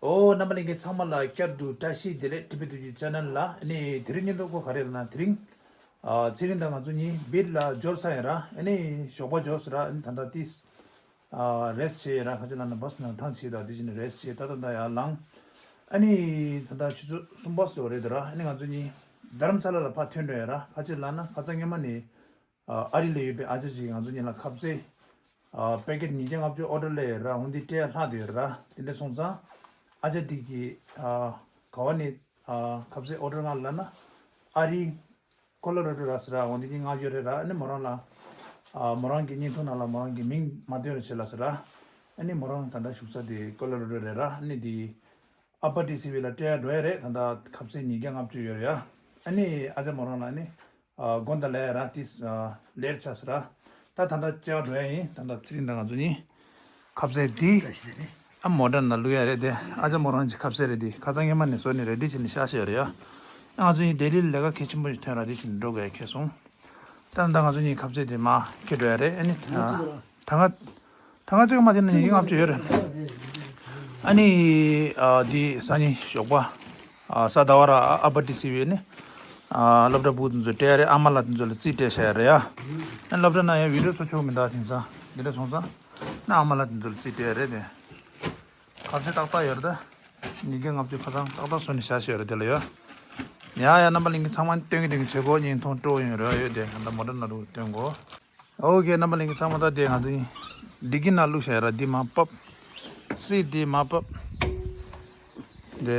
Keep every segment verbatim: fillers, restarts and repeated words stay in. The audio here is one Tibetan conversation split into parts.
ཨོ། རྣམ་པ་ལྷན་རྒྱས་ཚང་མ་ལ་བསྐྱར་དུ་བཀྲ་ཤིས་བདེ་ལེགས། ཊི་བི་ཊུ་ཇི་ཆེ་ནལ་ལ། ཨ་ནི་དེ་རིང་སྙན་ཐོ་གོ་ག་རེ་ལབ་ན། དེ་རིང་ཨ་ཚེ་རིང་དང་ང་ཚོ་གཉིས་བིད་ལ་འབྱོར་ཚར་ཡིན་ར། ཨ་ནི་ཞོགས་པ་འབྱོར་ཟེར་ར། ཨ་ནི་ད་ལྟ་ཏིས་ཨ་རེ་སི་ཊི་བྱས་ཡིན་ར། ཁ་ཆེ་ལ་ན་བྷ་སི་ནང་ཐང་ཆད་ད། དེ་བཞིན་རེ་སི་ཊི་བྱས་ད་ད་ད་ཡར་ལངས། ཨ་ནི་ད་ལྟ་ཆུ་ཚོད་གསུམ་པ་ཙམ་རེད་འདུག་ར། ཨ་ནི་ང་ཚོ་གཉིས་རྡ་རམ་ས་ལ་ལ་ཕར་ཐོན་འགྲོ་ཡིན་ར། ཁ་ཆེ་ལ་ན་ཁ་སང་སྔོན་མ་ནས་ཨ་རི་ལ་ཡོད་པའི་ཨ་ཅག་ཅིག་ང་ཚོ་གཉིས་ལ་ཁ་ཟས་ཨ་པེ་ཀེཊ་ཉིས་བརྒྱ་ལྔ་བཅུ་ཨོ་ཌར་སླེབས་ཡོད་ར། འོ་འདི་སྤྲད་ལྷག་བསྡད་ཡོད་ར། དེ་འདྲ་སོང་ཙང་ཨ་ཅག་འདི་གིས་ཨ་ག་བ་ནས་ཨ་ཁ་ཟས་ཨོ་ཌར་གནང་ལབ་ན། ཨ་རི་ཀོ་ལོ་ར་ཌོ་ར་ཟེར་ར། འོ་འདི་གི་ང་ཡོད་རེད་ར། ཨ་ནི་མོ་རང་ལ་ཨ་མོ་རང་གི་བརྙན་ཐུང་ནང་ལ་མོ་རང་གི་མིང་མ་བཏོན་རོགས་བྱེད་ལབ་ཟེར་ར། ཨ་ནི་མོ་རང་ད་ལྟ་བཞུགས་ས་དེ་ཀོ་ལོ་ར་ཌོ་རེད་ར། ཨ་ནི་དེ་ཨ་པར་ཊི་སི་ཝི་ལ་སྤྲད་འགྲོ་ཡ་རེད། ད་ལྟ་ཁ་ཟས་ཉིས་བརྒྱ་ལྔ་བཅུ་ཡོད་རེད་ཡ། ཨ་ནི་ཨ་ཅག་མོ་རང་ལ་ཨ་ནི་ཨ་དགོངས་དག་ལབ་ཡ་ར། དེ་ཨ་ལེཊ་ཆགས་ཟེར་ར། ད་ད་ལྟ་བཅར་འགྲོ་ཡ་ཡིན། ད་ལྟ་ཚེ་རིང་དང་ང་ཚོ་གཉིས་ཁ་ཟས་དེ་ཨ་མོ་ཊ་ནང་བླུག་ཡ་རེད། དེ་ཨ་ཅག་མོ་རང་གི་ཁ་ཟས་རེད། དེ་ཁ་སང་སྔོན་མ་ནས་བཟོས་ནས་རེ་ཌི་བྱས་ནས་བཞག་བཞག་ཡོད་རེད་ཡ། ང་ཚོ་གཉིས་ལྡི་ལི་ལ་ལས་ཀ་གལ་ཆེན་པོ་ཞིག་ཐོན་ར། དེ་བྱས་ནས་འགྲོ་དགོས་ཡ་ཁེལ་སོང་། ད་ད་ལྟ་ང་ཚོ་གཉིས་ཁ་ཟས་དེ་མར་འཁྱེར་འགྲོ་ཡ་རེད། ཨ་ནི་ད་ད་ང་ད་ང་ཚོའི་མ་དེ་ན་ཉིས་བརྒྱ་ལྔ་བཅུ་ཡོད་རེད། ཨ་ནི་ཨ་འདི་སང་ཉིན་ཞོགས་པ་ཨ་གཟའ་ཟླ་བ་ར་ཨ་པར་ཊི་སི་ཝི་ནི་ཨ་སློབ་གྲྭ་བུ་དེ་ཚོ་སྤྲད་ཡ་རེད། ཨ་མ་ལགས་དེ་ཚོ་ལ་རྩིས་སྤྲད་བཞག་ཡ་རེད་ཡ། ཨ་སློབ་གྲྭ་ནང་ཡང་བི་ཌི་ཡོ་བཟོ་ཆོག་མི་འདུག་དེང་སང་། འདི་འདྲ་སོང་ཙང་ཨ་མ་ལགས་དེ་ཚོ་ལ་རྩིས་སྤྲད་ཡ་རེད་དེ། ཁ་ཟས་ཏག་ཏག་ཡོད་རེད་ད། ཉིས་བརྒྱ་ལྔ་བཅུ་ཁ་སང་ཏག་ཏག་བཟོས་ནས་བཞག་བཞག་ཡོད་རེད་དེ་ལ་ཡ། ཡ་ཡ། རྣམ་པ་ལྷན་རྒྱས་ཚང་མ་སྟོན་གྱི་སྟོན་གྱི་བྱེད་སྒོ། བརྙན་ཐུང་སྤྲོ་ཡོང་རོགས་ཡོད་དེ། ད་ལྟ་མོ་ཊ་ནང་དུ་སྟོན་གོ། ཨོ་ཁེ། རྣམ་པ་ལྷན་རྒྱས་ཚང་མ་ད་དེ་ང་ཚོ་ཡིན། འདི་གི་ནང་བླུགས་བཞག་ཡ་ར། འདི་མར་ཕབ། སི་འདི་མར་ཕབ། དེ་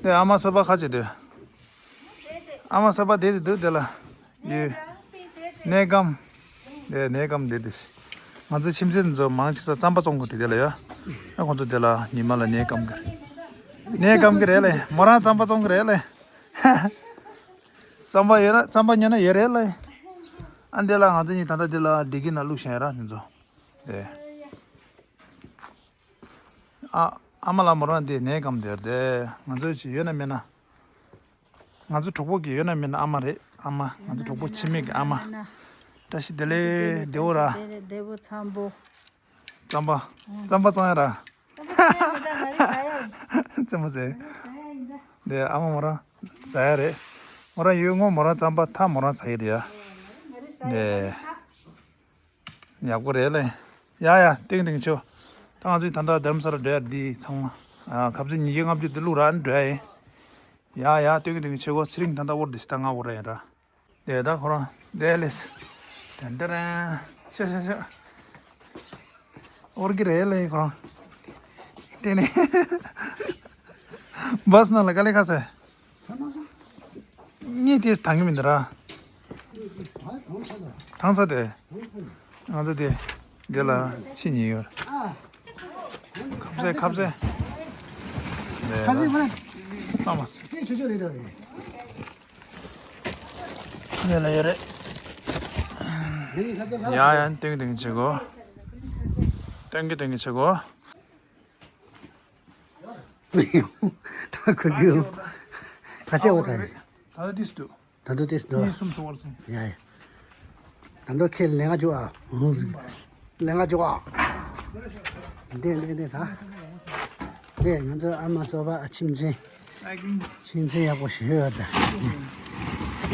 དེ་ཨ་མ་གསར་པ་ཁ་ཅིག་དེ། ཨ་མ་གསར་པ་དེ་དེ་འདུག་དེ་ལ། ཡོད། ནས་སྐམ། དེ་ནས་སྐམ་དེ་དེ། ང་ཚོ་ཁྱིམ་མཚེས་ཚོ་མང་ཆེ་ས་རྩམ་པ་བཙོང་གི་འདུག་དེ་ལ་ཡ། ཨ་ཁོང་ཚོ་དེ་ལ་ཉི་མ་ལ་ནས་སྐམ་གི་རེད། ནས་སྐམ་གི་རེད་ལེ། མོ་རང་རྩམ་པ་བཙོང་གི་རེད་ལེ། རྩམ་པ་ཡོད་ན་རྩམ་པ་ཉོས་ན་ཡོད་རེད་ལེ། ཨ་འདི་ལ་ང་ཚོ་གཉིས་ད་ལྟ་འདི་ལ་འདི་གི་ནང་བླུགས་བཞག་ཡ་ར་ང་ཚོ། དེ། ཨ་ཨ་མ་ལགས་མོ་རང་དེ་ནས་སྐམ་དེར་དེ། ང་ཚོ་ཅི་ཡོད་ན་མེད་ན། ང་ཚོ་གྲོགས་པོ་གི་ཡོད་ན་མེད་ན་ཨ་མ་རེད། ཨ་མ། ང་ཚོ་གྲོགས་པོ་འཆི་མེད་ཀྱི་ཨ་མ། བཀྲ་ཤིས་བདེ་ལེགས། བདེ་པོ་ར། བདེ་པོ་འཚམ་པོ། རྩམ་པ། རྩམ་པ་བཙོང་ཡ་ར། རྩམ་པ་ཟ་ཡ། དེ་ཨ་མ་མོ་རང་ཟ་ཡ་རེད། མོ་རང་ཡོད་ངོ་། མོ་རང་རྩམ་པ་ཐ་མོ་རང་ཟ་ཡི་རེད་ཡ། དེ། ཡག་པོ་རེད་ལེ། ཡ་ཡ། ཏིང་ཏིང་ཆེ། ད་ང་ཚོས་ད་ལྟ་རྡ་རམ་ས་ལ་འགྲོ་ཡ་འདི་ཚང་མ། ཨ་ཁ་ཟས་ཉིས་བརྒྱ་ལྔ་བཅུ་འདི་བླུགས་ར་འགྲོ་ཡ་ཡིན། ཡ་ཡ། ཏིང་ཏིང་ཆེ་གོ། ཚེ་རིང་ད་ལྟ་དབོར་འདི་ཞིག་ད་ང་དབོར་ར་ཡིན་ར། དེ་ད་ཁོ་རང་དེ་ལེས། ཏན་ཏན། ཤ་ཤ་ཤ། དབོར་གི་རེད་ལེ་ཁོ་རང་། དེ་ནས། བྷ་སི་ནང་ལ་དཀའ་ལས་ཁག་ཟེར། གཉིས་དེ་དང་གི་མི་འདུག་ར། དང་ས་དེ། ང་ཚོ་དེ། དེ་ལ་ཕྱི་ཉིན་ཡོད། ཁ་ཟས་ཁ་ཟས། ཁ་ཟས་ཁོ་ན། ཨ་མ། དེ་ལ་ཡོད་རེད། ཡ་ཡ། ཏིང་ཏིང་བྱེད་གོ། ཏིང་གི་ཏིང་གི་བྱེད་གོ། ད་ཁོ་གིས་ག་ཚད་འོ་ཚ་རེད། ད་ལྟ་ཏིས་འདུག་ད་དུང་ཏིས་འདུག་གཉིས་གསུམ་སོང་བར་སོང་། ཡ་ཡ། ད་དུང་ཁྱེད་ལས་ཀ་འཇུག་ཨ། ལས་ཀ་འཇུག་ཨ། འདི་འདི་འདི་ད། འདི་ང་ཚོ་ཨ་མ་གསར་པ་ཁྱིམ་མཚེས། ཁྱིམ་མཚེས་ཡག་པོ་ཞིག་ཡོད་ད།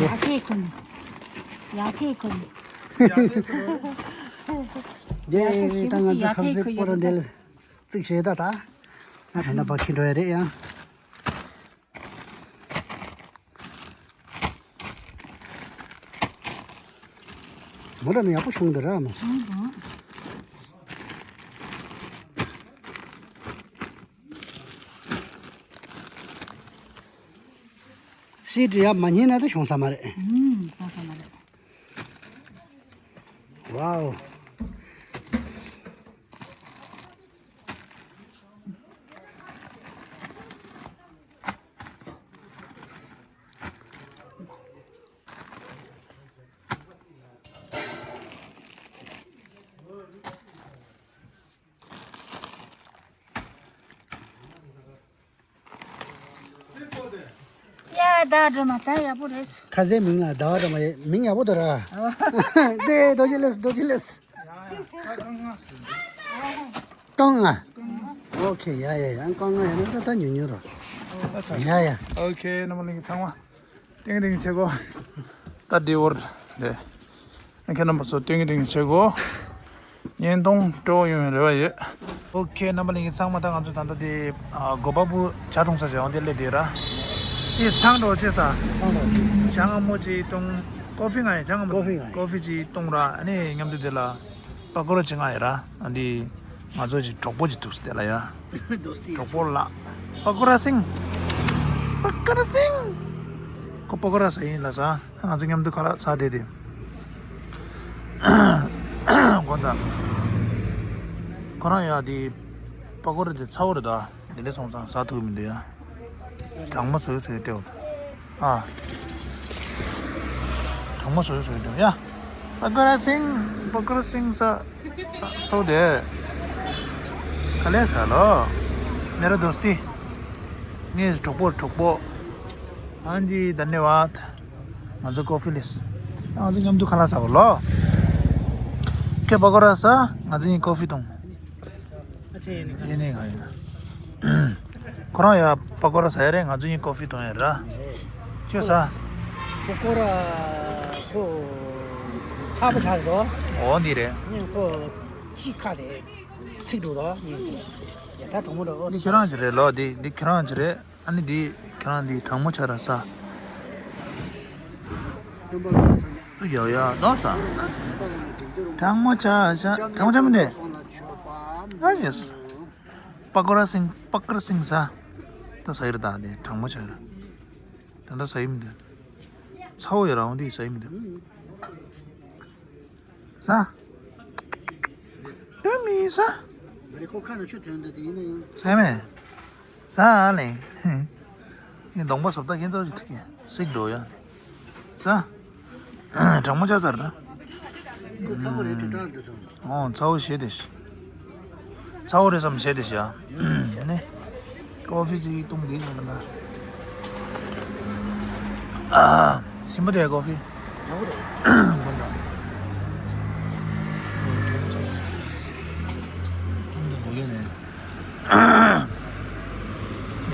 ཡ་ཁེ་ཁུན། ཡ་ཁེ་ཁུན། འདི་ད་ང་ཚོ་ཁ་ཟས་པོ་ར་འདི་ལ། བརྩིགས་བྱས་ད་ད། ང་ད་ལྟ་ཕར་འཁྱེར་འགྲོ་ཡ་རེད་ཡ། མོ་ཊ་ནི་ཡག་པོ་བྱུང་འདུག་ར་མོ། བྱུང་འདུག་སི་ཌི་ཡ་མ་ཉན་ན་དེ་བྱུང་ས་མ་རེད། ཨུམ། བྱུང་ས་མ་རེད། ཝའོ། ཡ་ད་སྒྲོལ་མ་ད་ཡག་པོ་རེད། ཁ་ཟས་མིང་ལ་ཟླ་བ་སྒྲོལ་མ་ཡེ་མིང་ཡག་པོ་འདུག་ར། དེ་རྡོ་རྗེ་ལེགས། རྡོ་རྗེ་ལེགས། རྐང་ང་། ཨོ། ཨོ་ཁེ། ཡ་ཡ་ཡ། ཨང་ཀང་ང་ཡ་ན་ད་ད་ཉུ་ཉུ་རོ། ཡ་ཡ། ཨོ་ཁེ། རྣམ་པ་ལྷན་རྒྱས་ཚང་མ་ཏིང་ཏིང་ཆེ་གོ། ད་འདི་བོར་དེ། ཨང་ཁེ་རྣམ་པ་ཚོ་ཏིང་ཏིང་ཆེ་གོ། བརྙན་ཐུང་སྤྲོ་ཡོང་བའི་རེ་བ་ཡོད། ཨོ་ཁེ། རྣམ་པ་ལྷན་རྒྱས་ཚང་མ། ད་ང་ཚོ་ད་ལྟ་དེ་ཨ་སྒོ་པ་བུ་ཇ་འཐུང་ས་བྱ་བ་འདི་སླེབས་དེ་ར། ཨིས་ཐང་འགྲོ་ཆེ་ས། ཇ་མངར་མོ་ཅིག་འཐུང་། ཀོ་ཧྥི་མངགས་ཡ། ཇ་མངར་མོ། ཀོ་ཧྥི་མངགས་ཡ། ཀོ་ཧྥི་ཅིག་འཐུང་ར། ཨ་ནི་མཉམ་དུ་དེ་ལ་པ་ཀོ་ར་ཅིག་མངགས་ཡ་ར། ཨ་འདི་ང་ཚོ་ཅིག་གྲོགས་པོ་ཅིག་འདུག་སྟེ་ལ་ཡ། དོ་སྟེ། གྲོགས་པོ་ལགས། པ་ཀོ་ར་སིང་། པ་ཀོ་ར་སིང་། ཁོ་པ་ཀོ་ར་ཟ་ཡིན་ལ་ཟ། ང་ཚོ་མཉམ་དུ་ཁ་ལག་ཟ་བསྡད་དེ། དགོངས་དག་ཁོ་རང་ཡ་དེ་པ་ཀོ་ར་དེ་ཚ་བོ་རེད་ད། དེ་འདྲ་སོང་ཙང་ཟ་ཐུབ་མི་འདུག་ཡ། གྲང་མོ་བཟོས་བཟོས་སྤྲད་འོ་ད། ཨ། གྲང་མོ་བཟོས་བཟོས་སྤྲད་ཡ། པ་ཀོ་ར་སིང་། པ་ཀོ་ར་སིང་ཟ། ཚོགས་དེ། ག་ལེ་ཟ་ལོ། མེ་ར་དོ་སྟི། ངའི་གྲོགས་པོ་གྲོགས་པོ། ཧན་ཇི་དྷན་ཡ་བཱད། ང་ཚོ་ཀོ་ཧྥི་ལེས། ང་ཚོ་མཉམ་དུ་ཁ་ལག་ཟ་བ་ལོ། ཁྱོད་པ་ཀོ་ར་ཟ། ང་ཚོ་གཉིས་ཀོ་ཧྥི་འཐུང་། ཨ་ཆེ་ཡིན་ནི་ག་ཡིན་ནི་ག་ཡིན་ན། ཁོ་རང་ཡ་པ་ཀོ་ར་ཟ་ཡ་རེད། ང་ཚོ་གཉིས་ཀོ་ཧྥི་འཐུང་ཡ་ར། ཁྱོད་ཟ། པ་ཀོ་ར་ཁོ་ཚ་པོ་ཆགས་རེད་དོ། འོ་འདི་རེད། ངས་ཁོ་ཅི་ཁ་རེད། ཚིག་འགྲོ་རོགས་ཡིན། ཡ་ད་གྲོགས་མོ་འགྲོ། འདི་ཁྱོད་རང་གི་རེད་ལོ། འདི་འདི་ཁྱོད་རང་གི་རེད། ཨ་ནི་འདི་ཁྱོད་རང་འདི་གྲང་མོ་ཆགས་ར་ས། ཡ་ཡ་ལོ་ས། གྲང་མོ་ཆགས་ཆགས། གྲང་མོ་ཆགས་མི་འདུག་ཨ་ཡེས། པ་ཀོ་ར་སིང་། པ་ཀོ་ར་སིང་ས། ད་ཟ་ཡི་རེད་ད། འདི་གྲང་མོ་ཆགས་ར། ད་ད་ཟ་ཡི་མི་འདུག་ཚ་བོ་ཡ་རང་འདི་ཟ་ཡི་མི་འདུག་ཟ། དོན་མི་ཟ། མ་རེད། ཁོ་ཁ་ནང་ཆུ་ཐོན་འདུག་དེ་ཡིན་ན་ཡང་། ཟ་མེད། ཟ་ཨ་ལེ། ངས་གདོང་པ་བཟོ་ལྟ་ཁྱེད་ཚོ་ཅིག་ཐུག་གི་སིག་འགྲོ་ཡ། ཟ། གྲང་མོ་ཆགས་ཚར་ད། ཁོ་ཚ་བོ་རེད་དྲི་བྲལ་འདུག་དང་། ཨོ་ཚ་བོ་བྱས་ཏེ། ཚ་བོ་རེད་བསམ་བྱས་ཏེ་བྱ། ནི། ཀོ་ཧྥི་ཅིག་བཏུང་དེ་བྱས་ན། ཨ། ཞིམ་པོ་དེ་ཀོ་ཧྥི། ཡག་པོ་རེད། དགོངས་དག་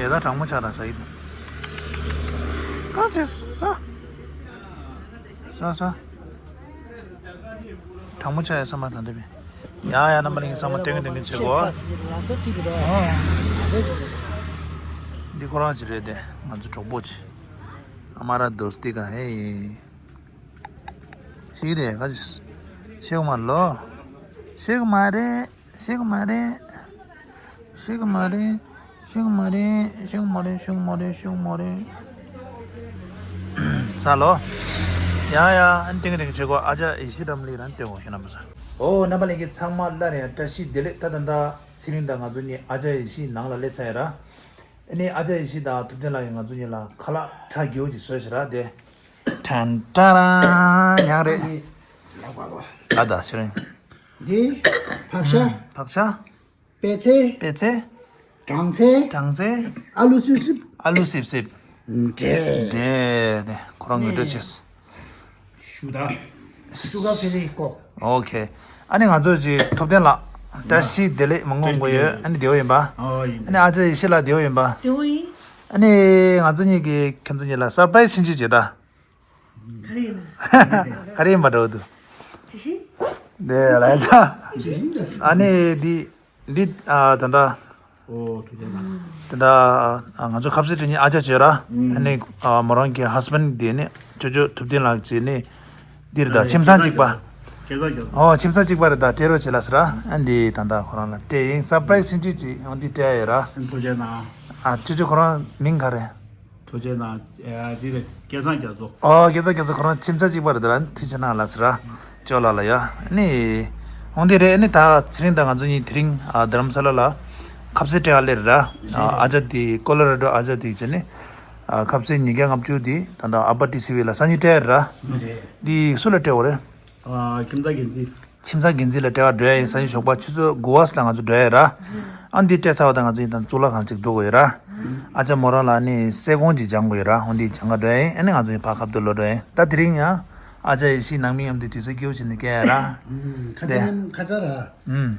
ཡ་ད་གྲང་མོ་ཆགས་ར་ཟ་ཡི་འདུག་ག་ཚོད་ཟ། ཟ་ཟ། གྲང་མོ་ཆགས་ཡ་ས་མ་ཐང་དེ་བས། ཡ་ཡ་རྣམ་པ་ལྷན་རྒྱས་ཚང་མ་ཏིང་ཏིང་བྱེད་གོ། ལག་ཚོ་ཚིག་འགྲོ། འདི་ཁོ་རང་ཅི་རེད་དེ། ང་ཚོ་གྲོགས་པོ་ཅི། ཨ་མ་ར་དོ་སྟི་ག་ཧེ། ཤེས་རེད་ག་ཅི། ཤེས་ག་མ་ལོ། ཤེས་ག་མ་རེད། ཤེས་ག་མ་རེད། ཤེས་ག་མ་རེད། ཤེས་ག་མ་རེད། ཤེས་ག་མ་རེད། ཤེས་ག་མ་རེད། ཤེས་ག་མ་རེད། ས་ལོ། ཡ་ཡ་ཨན་ཏིང་ཏིང་བྱེད་གོ། ཨ་ཅག་ཡེ་ཤེས་འགྲམ་ལི་རང་སྟེར་གོ་ཤེས་ན་མ་ས། ཨོ་རྣམ་པ་ལྷན་རྒྱས་ཚང་མ་སླར་ཡང་བཀྲ་ཤིས་བདེ་ལེགས། ད་ད་ད་ཚེ་རིང་དང་ང་ཚོ་གཉིས་ཨ་ཅག་ཡེ་ཤེས་ནང་ལ་སླེབས་ཚར་ཡ་ར། ཨ་ནི་ཨ་ཅག་ཡེ་ཤེས་དང་ཐུབ་བསྟན་ལགས་ཀྱིས་ང་ཚོ་གཉིས་ལ་ཁ་ལག་ཁྲ་རྒྱུ་ཅིག་བཟོས་ཤག་ར་དེ། ཁྲན་ཏྲ་ར་ཉག་རེད། ལག་པ་ལོ། ལ་ད་ཤེས་རིང་། འདི། བག་ཤ། བག་ཤ། པད་ཚལ། པད་ཚལ། སྦྲང་ཚལ། སྦྲང་ཚལ། ཨ་ལུ་སིབ་སིབ། ཨ་ལུ་སིབ་སིབ། འབྲས། འབྲས་དེ་ཁོ་རང་ངོ་སྤྲོད་བྱས། ཞུ་དག་ཞུ་ག་ཕེ་རི་ཀོ། ཨོ་ཁེ། ཨ་ནི་ང་ཚོ་ཅིག་ཐུབ་བསྟན་ལགས་བཀྲ་ཤིས་བདེ་ལེགས་མ་གནང་དགོས་ཡོད། ཨ་ནི་བདེ་བོ་ཡིན་པ། ཨོ་ཡིན། ཨ་ནི་ཨ་ཅག་ཡེ་ཤེས་ལགས་བདེ་བོ་ཡིན་པ། བདེ་བོ་ཡིན། ཨ་ནི་ང་ཚོ་གཉིས་ཀྱིས་ཁྱེད་ཚོ་གཉིས་ལ་སར་པ་རའི་སི་ཕྱིན་ཆད་བྱེད་ད། ག་རེ་ཡིན་ན། ག་རེ་ཡིན་པ་འགྲོ་འདུག་ཇི་བཞིན། དེ་ལ་ཡ་ད། ཇི་བཞིན་ད་ཟེར། ཨ་ནི་འདི་འདི་ཨ་ད་ད། ཨོ་ཐུགས་རྗེ་གནང་། ད་ལྟ་ང་ཚོ་ཁ་ཟས་སྤྲད་མཁན་ཨ་ཅག་བྱོས་ར། ཨ་ནི་མོ་རང་གི་ཧ་སི་བྷེན་ཌི་དེ་ནི་ཅོ་ཅོ་ཐུབ་བསྟན་ལགས་ཀྱི་ནི་འདིར་ད་ཁྱིམ་ཚང་གཅིག་པ། ཨོ་ཁྱིམ་ཚང་གཅིག་པ་རེད། ད་སྤྲད་རོགས་བྱེད་ལ་ཟེར་ར། ཨ་འདི་ད་ལྟ་ཁོ་རང་ལ་སྤྲད་ཡིན། སར་པ་རའི་སི་ཆུང་ཆུང་ཅིག་ཨ་འདི་སྤྲད་ཡོད་ར། ཐུགས་རྗེ་གནང་། ཨ་ཅོ་ཅོ་ཁོ་རང་མིང་ག་རེ། ཐུགས་རྗེ་གནང་། ཨ་འདི་རེད། སྐལ་བཟང་རྒྱ་མཚོ། ཨོ་སྐལ་བཟང་རྒྱ་མཚོ་ཁོ་རང་ཁྱིམ་ཚང་གཅིག་པ་རེད། ད་ལ་ཐུགས་རྗེ་གནང་ལ་ཟེར་ར། ཅོ་ལགས་ལ་ཡ། ནི། འོང་དེ་རེད། ནི་ད་ཚེ་རིང་དང་ང་ཚོ་གཉིས་དེ་རིང་ཨ་རྡ་རམ་ས་ལ་ལ་ཁ་ཟས་སྤྲད་ཡ་སླེབས་ར། ཨ་ཅག་དེ་ཀོ་ལོ་ར་ཌོ་ཨ་ཅག་དེ་བྱས་ནི། ཨ་ཁ་ཟས་ཉིས་བརྒྱ་ལྔ་བཅུ་དེ་ད་ལྟ་ཨ་པ་ཊི་སི་ཝི་ལ་སང་ཉིན་སྤྲད་ཡ་ར། རེད། འདི་སུ་ལ་སྤྲད་པ་རེད། ཨ་ཁྱིམ་ཚང་འགན་འཛིན། ཁྱིམ་ཚང་འགན་འཛིན་ལ་སྤྲད་པ་འགྲོ་ཡ་ཡིན། སང་ཉིན་ཞོགས་པ་ཆུ་ཚོད་དགུ་པ་ལ་ང་ཚོ་འགྲོ་ཡ་ར། ཨ་འདི་སྤྲད་ཚར་བ་དང་ང་ཚོ་ཡིན་དང་གཙུག་ལག་ཁང་གཅིག་འགྲོ་དགོས་ཡོད་ར། ཨ་ཅག་མོ་རང་ལ་ནི་སེ་གོང་གཅིག་སྦྱང་དགོས་ཡོད་ར། འོ་འདི་སྦྱང་ག་འགྲོ་ཡ་ཡིན། ཨ་ནི་ང་ཚོ་ཡིན་ཕར་ཁ་ཐུག་ལོག་འགྲོ་ཡ་ཡིན། ད་དེ་རིང་ཡང་ཨ་ཅག་ཡེ་ཤེས་ནང་མི་མཉམ་དུ་དུས་ཚོད་སྐྱིད་པོ་བྱས་ནས་སྐྱེལ་ཡ་ར། ཁ་ཚ་ཁ་ཚ་ར། ཨུམ།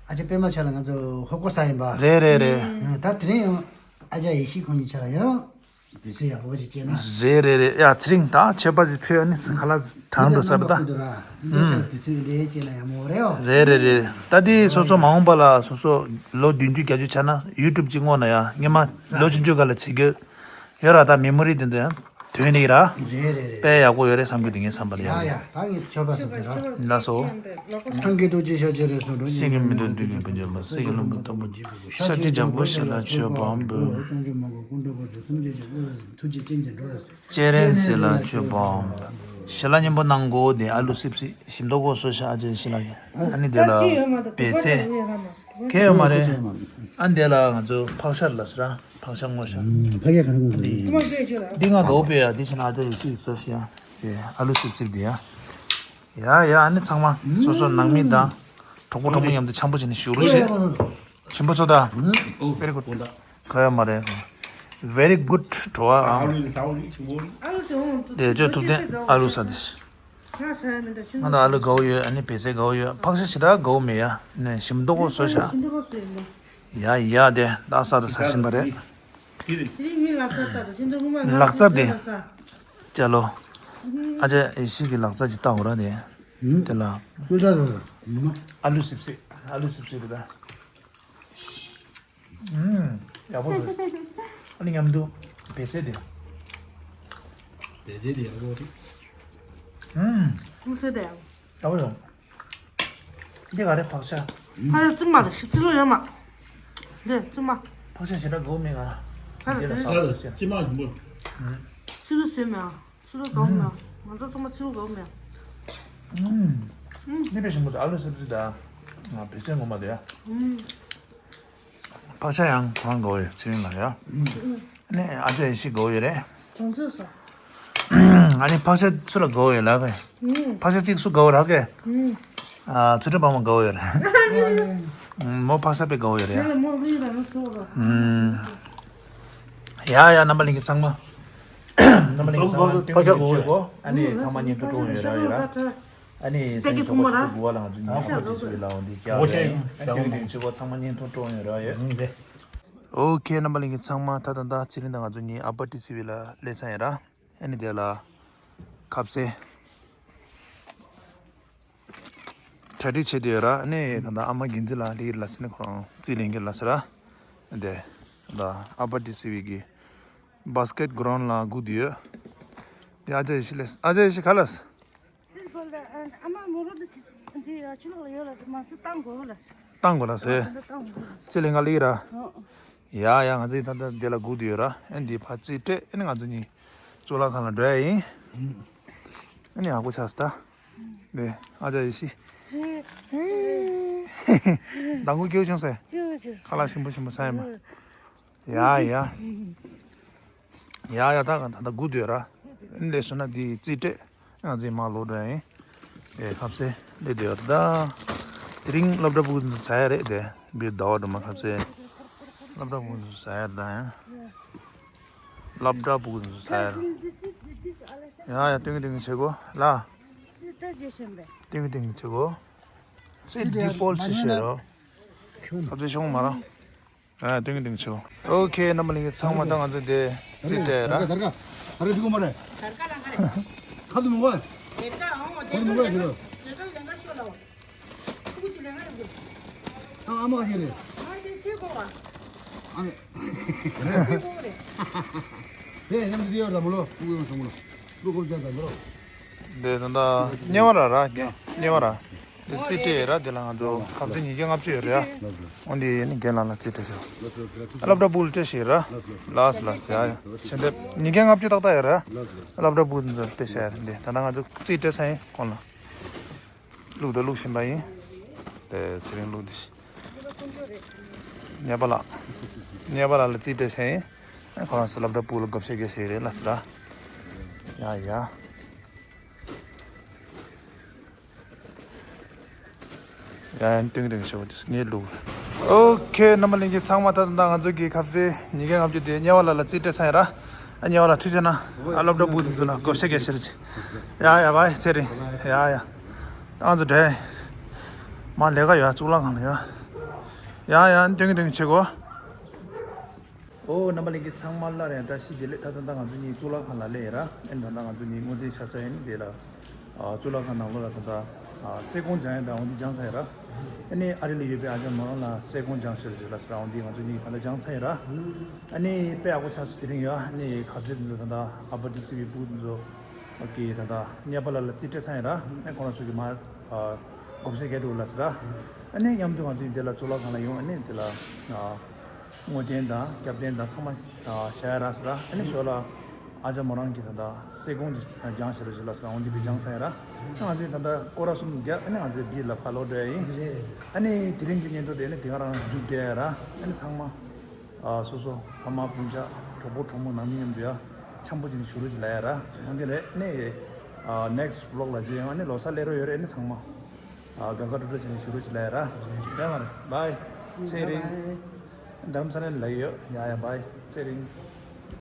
ཨ་ཅེ་པད་མ་ཆ་ལ་ང་ཚོ་ཧོ་ཀོ་ས་ཡིན་པ། རེད་རེད་རེད། ཨ། ད་དེ་རིང་ཡང་ཨ་ཅག་ཡེ་ཤེས་ཁོང་གཉིས་ཆ་ལ་ཡང་དུས་ཚོད་ཡག་པོ་ཞིག་སྐྱེལ་ན། རེད་རེད་རེད། ཡ་ཚེ་རིང་ད་མཆོད་པ་ཞིག་ཕུལ་ནི་ཁ་ལག་གྲང་འགྲོ་ས་རེད་ད། ཨ་ཅག་ཆ་ལ་དུས་ཚོད་འདི་སྐྱེལ་ན་ཡག་མོ་རེད་ཨོ། རེད་རེད་རེད། ད་དེ་སོ་སོ་མ་འོངས་པ་ལ་སོ་སོ་ལོ་བདུན་ཅུ་བརྒྱད་ཅུ་ཆགས་ན་ཡུ་ཊུབ་ཅིག་སྔོག་ན་ཡ་སྔོན་མ་ལོ་ཆུང་ཆུང་སྒང་ལ་བྱེད་རྒྱུ་ཡོད་ར། ད་མེ་མོ་རི་དེ་འདྲ་ཡང་དོན་ནི་ར། རེད་རེད་རེད། དཔེ་ཡག་པོ་ཡོད་རེད་བསམ་གི་འདུག་ངས་བསམ་པ་ལ་ཡ། ཡ་ཡ་ད་ངས་མཆོད་པ་ཟེར་གི་ར། ལགས་སོ། སངས་རྒྱས་རྡོ་རྗེ་ཤཱཀྱ་རིགས་སུ་འགྲོ། སྲིད་ཀྱི་མི་འདུལ་བདུད་ཀྱི་བུ་འཇོམས་པ། སྲིད་ཀྱི་བློན་པོ་སྟོབས་པོ་ཆེ། ཤཱཀྱའི་ལྗང་གུ་ཞལ་ལ་མཆོད་པའམ་འབུལ། སྤྱན་རས་གཟིགས་ལ་མཆོད་པའམ་འབུལ། ཞལ་ལག་མཉམ་པོ་གནང་གོ། དེ་ཨ་ལུ་སིབ་སིབ་ཞིམ་མདོག་གོ་སོ་ཤ་ཨ་ཅེ་ཞིག་ལ། ཨ་ནི་དེ་ལ་པད་ཚལ་གས་ཡོད་མ་རེད། ཨ་ནི་དེ་ལ་ང་ཚོ་ཕག་ཤ་ལ་ཟེར་ར། ཕག་ཤ་སྔོ་ཤ། ཕ་གིར་ག་རེ་སྔོ་ཤ་ཡིན། འདི་ང་དགའ་པོ་ཡ། འདི་བྱས་ན་ཨ་ཅག་ཡེ་ཤེས་སོ་ཤ་ཡ། དེ་ཨ་ལུ་སིབ་སིབ་དེ་ཡ། ཡ་ཡ། ཨ་ནི་ཚང་མ་སོ་སོ་ནང་མི་དང་གྲོགས་པོ་གྲོགས་མོ་མཉམ་དུ་འཆམ་པོ་བྱས་ནས་བཞུགས་རོགས་བྱེད། ཞིམ་པོ་ཚོ་ད། Very good. ག་ཡ་མ་རེད། Very good. བྲོ་བ་ཨང་། དེ་ཅོ་ཐུབ་བསྟན་ཨ་ལུ་ས་དེ། ང་ད་ཨ་ལུ་དགའ་བོ་ཡོད། ཨ་ནི་བད་ཚལ་དགའ་བོ་ཡོད། ཕག་ཤ་ཞེ་དྲག་དགའ་བོ་མེད་ཡ། ནས་ཞིམ་མདོག་གོ་སོ་ཤ། ཡ་ཡ། དེ་ད་ས་དེ་ས་ཞིམ་པ་རེད། ལག་རྩལ་དེ། ཅ་ལོ། ཨ་ཅག་ཡེ་ཤེས་ཀྱི་ལག་རྩལ་ཅིག་ལྟ་འོ་ར་དེ། དེ་ལ། ཨ་ལུ་སིབ་སིབ། ཨ་ལུ་སིབ་སིབ་རེད་ད། ཨུམ། ཡག་པོ་རེད། ཨ་ནི་མཉམ་དུ་བད་ཚལ་དེ། བད་ཚལ་དེ་ཡག་པོ་རེད། ཨུམ། ཀུང་སེ་དེ་ཡག་པོ་རེད། འདི་ག་རེ་ཕག་ཤ། ཕག་ཤ་བཙིར་མ་རེད། ཕྱི་ཚིལ་ལོ་ཡོད་མ། འདི་བཙིར་མ། ཕག་ཤ་ཞེ་དྲག་དགའ་བོ་མེད་ང་། ཕག་ཤ་འདི་ལ་ཟ་དགའ་བོ་ཟེར། ཕྱི་ལོ་ཟོས་མེད་ཨ། ཕྱི་ལོ་དགའ་བོ་མེད་ཨ། ང་ཚོ་ཚང་མ་ཕྱི་ལོ་དགའ་བོ་མེད་ཨ། ཨུམ། ཨུམ། ནི་པའི་ཞིམ་པོ་ཨ་ལུ་སིབ་སིབ་དང་། བད་ཚལ་ངོ་མ་དེ་ཡ། ཨུམ། ཕག་ཤ་ཡང་ཁོ་རང་དགའ་བོ་ཡོད་ཚེ་རིང་ལ་ཡ། ཨ་ནི་ཨ་ཅག་ཡེ་ཤེས་དགའ་བོ་ཡོད་རེད། དོན་ཚོད་ས། ཨ་ནི་ཕག་ཤ་སུ་ལ་དགའ་བོ་ཡོད་ལ་གི། ཨུམ། ཕག་ཤ་གཅིག་སུ་དགའ་བོ་རག་གི། ཨུམ། ཨ་ཚུལ་ཁྲིམས་དཔལ་མོ་དགའ་བོ་ཡོད་རེད། ཨུམ། མོ་ཕག་ཤ་དཔེ་དགའ་བོ་ཡོད་རེད་ཡ། དེ་ལ་མོ་གླུ་ཡི་རང་སོ་ར། ཨུམ། ཡ་ཡ། རྣམ་པ་ལྷན་རྒྱས་ཚང་མ། རྣམ་པ་ལྷན་རྒྱས་ཚང་མ་སྟོན་གྱི་ཡོད་གོ། ཨ་ནི་ཚང་མ་བརྙན་ཐུང་སྤྲོ་བོ་ཡོད་ར་ཡོད་ར། ཨ་ནི་སེང་ཞོགས་པ་ཆུ་ཚོད་དགུ་པ་ལ་ང་ཚོ་ཉིན་ཧོ་ཏི་སི་ཝི་ལ་འོང་དེ་རྒྱག་རེད། ཨ་ནི་སྟོན་གྱི་ཆུ་ཚོད་ཚང་མ་བརྙན་ཐུང་སྤྲོ་ཡོད་ར་ཡོད། ཨོ་ཁེ། རྣམ་པ་ལྷན་རྒྱས་ཚང་མ་ད་ད་ད་ཚེ་རིང་དང་ང་ཚོ་གཉིས་ཨ་པ་ཏི་སི་ཝི་ལ་སླེབས་ས་ཡིན་ར། ཨ་ནི་དེ་ལ་ཁ་ཟས་གྲ་སྒྲིག་བྱེད་དེ་ཡོད་ར། ཨ་ནི་ད་ད་ཨ་མ་རྒྱལ་མཚན་ལགས་ལི་ལ་སེ་ནི་ཁོ་རང་རྩིས་ལེན་གྱི་ལ་སེ་ར། དེ་ད་ཨ་པ་ཏི་སི་ཝི་གི་བྷ་སི་ཀེ་ཊི་གྷི་རའུན་ཌི་ལ་སྒུག་བསྡད་ཡོད། དེ་ཨ་ཅག་ཡེ་ཤེས་ལས། ཨ་ཅག་ཡེ་ཤེས་ག་ལ། ཨ་མ་མོ་རོ་འདི་འདི་ཡ་ཕྱི་ལོགས་ལ་ཡོད་ལ་སེ། མ་ཚུར་བཏང་དགོས་ལ་སེ། བཏང་དགོས་ལ་སེ། ཨ་ད་བཏང་དགོས་ལ་སེ། རྩིས་ལེན་ག་ལ་ཡིན་ར། ཨོ། ཡ་ཡ། ང་ཚོ་ཡིན་ད་ད་འདི་ལ་སྒུག་བསྡད་ཡོད་ར། ཨ་འདི་ཕར་རྩིས་སྤྲད། ཨ་ནི་ང་ཚོ་གཉིས་གཙུག་ལག་ཁང་ལ་འགྲོ་ཡ་ཡིན། ཨ་ནི་ཡག་པོ་ཆགས་སོང་ད། ནས་ཨ་ཅག་ཡེ་ཤེས། མདང་དགོང་སྐྱིད་པོ་བྱུང་སེ། སྐྱིད་པོ་བྱུང་སེ། ཁ་ལག་ཞིམ་པོ་ཞིམ་པོ་ཟ་ཡ་མ། ཡ་ཡ། ཡ་ཡ། ད་ག་ད་ད་སྒུག་བསྡད་ཡོད་ར། ཨ་ནི་སླེབས་སོང་ན་འདི་རྩིས་སྤྲད། ང་ཚོ་མར་ལོག་འགྲོ་ཡ་ཡིན། ཨེ་ཁ་ཟས་སླེབས་བསྡད་ཡོད་ར་ད། དེ་རིང་སློབ་གྲྭ་ཕྲུ་གུ་ཚོ་ཟ་ཡ་རེད་དེ། བི་ཟླ་བ་སྒྲོལ་མ་ཁ་ཟས། སློབ་གྲྭ་ཕྲུ་གུ་ཚོ་ཟ་ཡ་རེད་ད་ཡང་། སློབ་གྲྭ་ཕྲུ་གུ་ཚོ་ཟ་ཡ་རེད། ཡ་ཡ། སྟོན་གྱི་སྟོན་གྱི་བྱེད་གོ་ལ། སི་ཏ་ཇེ་ཤན་པས། སྟོན་གྱི་སྟོན་གྱི་བྱེད་གོ། སི་ཏ་ཇེ་པོལ་ཆི་ཤེས་རོ། ཁ་ཟས་ཤོང་མ་ར། ཨ་སྟོན་གྱི་སྟོན་གྱི་བྱེད་གོ། ཨོ་ཁེ། རྣམ་པ་ལྷན་རྒྱས་ཚང་མ་ད་ང་ཚོ་དེ་རྩིས་སྤྲད་ར། དར་ག་དར་ག་དར་ག་འདི་གོ་མ་རེད། དར་ག་ལ་ཁ་རེད། ཁ་དུ་མི་གོ། དར་ག་ཨང་དར་ག་ལ་ཁ་རེད། དར་ག་ལ་ཁ་ཤོ་ལ། ཁུ་ཁུ་ལེ་ང་རེད། ཨ་ཨ་མ་ཁ་ཤེས་རེད། ཨ་དེ་ཆེ་གོ་བ། ཨ་རེད། ཆེ་གོ་རེད། དེ་ཡང་འདི་ཡོད་ད་མོ་ལོ། ཁུ་ཁུ་ཡོང་སོང་མོ་ལོ། ལུ་ཁོ་བྱ་ད་མོ་ལོ། འདི་ད་ད་ཉེ་བ་ར་ར་རྒན་ཉེ་བ་ར། འདི་རྩིས་སྤྲད་ཡོད་ར། འདི་ལ་ང་ཚོ་ཁ་ཟས་ཉིས་བརྒྱ་ལྔ་བཅུ་ཡོད་ར། འོ་འདི་ཡིན་ནི་རྒན་ལགས་ལ་རྩིས་སྤྲད་ཤོག་སློབ་གྲྭ་ཕྲུ་གུ་ལ་སྤྲད་ཤེས་ར། ལགས་ལགས། ཡ་ཡ། ཆེ་འདེབས་ཉིས་བརྒྱ་ལྔ་བཅུ་ཏག་ཏག་ཡོད་ར། སློབ་གྲྭ་ཕྲུ་གུ་ཚོ་སྤྲད་ཤེས་ཡ་ར། འདི་ད་ལྟ་ང་ཚོ་རྩིས་སྤྲད་ཚར་ཡིན་ཁོང་ལ། བླུགས་དང་བླུགས་བཞིན་པ་ཡིན། དེ་ཚེ་རིང་བླུགས་དེ། ཉེ་བ་ལགས། ཉེ་བ་ལགས་ལ་རྩིས་སྤྲད་ཤེས་ཡིན། ཁོ་རང་ཚོ་སློབ་གྲྭ་ཕྲུ་གུ་ལ་བགོ་བཤའ་རྒྱག་ཤེས་རེད་ལ་ཟེར་ར། ཡ་ཡ། ཡ་ཡ། ཏིང་ཏིང་ཞུ་བ་དེ་ངས་བླུགས། ཨོ་ཁེ། རྣམ་པ་ལྷན་རྒྱས་ཚང་མ་ད་ལྟ་ང་ཚོ་གི་ཁ་ཟས་ཉིས་བརྒྱ་ལྔ་བཅུ་དེ་ཉེ་བ་ལགས་ལ་རྩིས་སྤྲད་ཚར་ཡིན་ར། ཨ་ཉེ་བ་ལགས་ཐུགས་རྗེ་གནང་། ཨ་སློབ་གྲྭ་ཕྲུ་གུ་ཚོ་ལ་བགོ་བཤའ་རྒྱག་ཤེས་རེད། ཡ་ཡ་བའི་ཚེ་རིང་། ཡ་ཡ། ད་ང་ཚོ་འགྲོ་ཡ་ཡིན། མ་ལས་ཀ་ཡོད། གཙུག་ལག་ཁང་ལ་ཡོད། ཡ་ཡ། སྟོན་གྱི་སྟོན་གྱི་བྱེད་གོ། ཨོ། རྣམ་པ་ལྷན་རྒྱས་ཚང་མ་སླར་ཡང་བཀྲ་ཤིས་བདེ་ལེགས། ད་ད་ལྟ་ང་ཚོ་གཉིས་གཙུག་ལག་ཁང་ལ་སླེབས་ཡིན་ར། ཨ་ནི་ད་ལྟ་ང་ཚོ་གཉིས་སྔོན་དེ་ཆ་ས་ཡིན་དེ་ལ། ཨ་གཙུག་ལག་ཁང་ནང་ལོགས་ལ་ད་ལྟ་ཨ་གསེར་ཀོང་སྦྱང་ཡ་ད་འོང་འདི་སྦྱངས་ཚར་ཡིན་ར། ཨ་ནི་ཨ་རི་ལ་ཡོད་པའི་ཨ་ཅག་མོ་རང་ལ་གསེར་ཀོང་སྦྱང་ཤེས་རོགས་བྱེད་ལབ་ཟེར་ར། འོང་འདི་ང་ཚོ་གཉིས་ད་ལྟ་སྦྱངས་ཚར་ཡིན་ར། ཨ་ནི་དཔེ་ཡག་པོ་ཆགས་སོང་དེ་རིང་ཡ། ཨ་ནི་གབ་རྩེ་འདི་ཚོ་ད་ལྟ་ཨ་པ་ཏི་སི་བི་སྤུ་འདི་ཚོ་ཨོ་ཀེ་ད་ལྟ་གཉེར་པ་ལགས་ལ་རྩིས་སྤྲད་ཚར་ཡིན་ར། ཨ་ཁོ་རང་ཚོ་གི་མར་ཨ་དགོང་ཟས་རྒྱག་འདུག་ལབ་ཟེར་ར། ཨ་ནི་མཉམ་དུ་ང་ཚོ་གཉིས་དེ་ལ་གཙུག་ལག་ཁང་ལ་ཡོང་། ཨ་ནི་དེ་ལ་ཨ་བསྔོ་རྟེན་དང་སྐྱབས་རྟེན་དང་ཚང་མ་ཨ་བཞག་ཡ་ར་ཟེར་ར། ཨ་ནི་ཞོར་ལ་ཨ་ཅག་མོ་རང་གིས་ད་ལྟ་གསེར་ཀོང་སྦྱང་ཤེས་རོགས་བྱེད་ལབ་ཟེར་ར། འོང་འདི་དཔེ་སྦྱངས་ཚར་ཡིན་ར། ཨ་ང་ཚོས་ད་ལྟ་སྐོར་ར་གསུམ་བརྒྱབ། ཨ་ནི་ང་ཚོས་བིས་ལ་ཕར་ལོག་འགྲོ་ཡ་ཡིན། རེད། ཨ་ནི་དེ་རིང་གི་བརྙན་ཐུང་དེ་ནི་དེ་ག་རང་མཇུག་སྒྲིལ་ཡ་ར། ཨ་ནི་ཚང་མ་ཨ་སོ་སོ་ཕ་མ་སྤུན་ཆ་གྲོགས་པོ་གྲོགས་མོ་ནང་མི་མཉམ་དུ་ཡ་འཆམ་པོ་བྱས་ནས་བཞུགས་རོགས་བྱེད་ལབ་ཡ་ར། ཡང་གི་རེད། ཨ་ནི་ཨ་ནེགསི་ཊི་བི་ལོག་ལ་མཇལ་ཡོང་། ཨ་ནི་ལོ་གསར་སླེབས་རོགས་ཡོད་རེད། ཨ་ནི་ཚང་མ་ཨ་དགའ་དགའ་སྤྲོ་སྤྲོ་བྱས་ནས་བཞུགས་རོགས་བྱེད་ལབ་ཡ་ར། རེད་མ་རེད། བའི། ཚེ་རིང་། རྡ་རམ་ས་ལ་ལ་ཡོད། ཡ་ཡ། བའི། ཚེ་རིང་།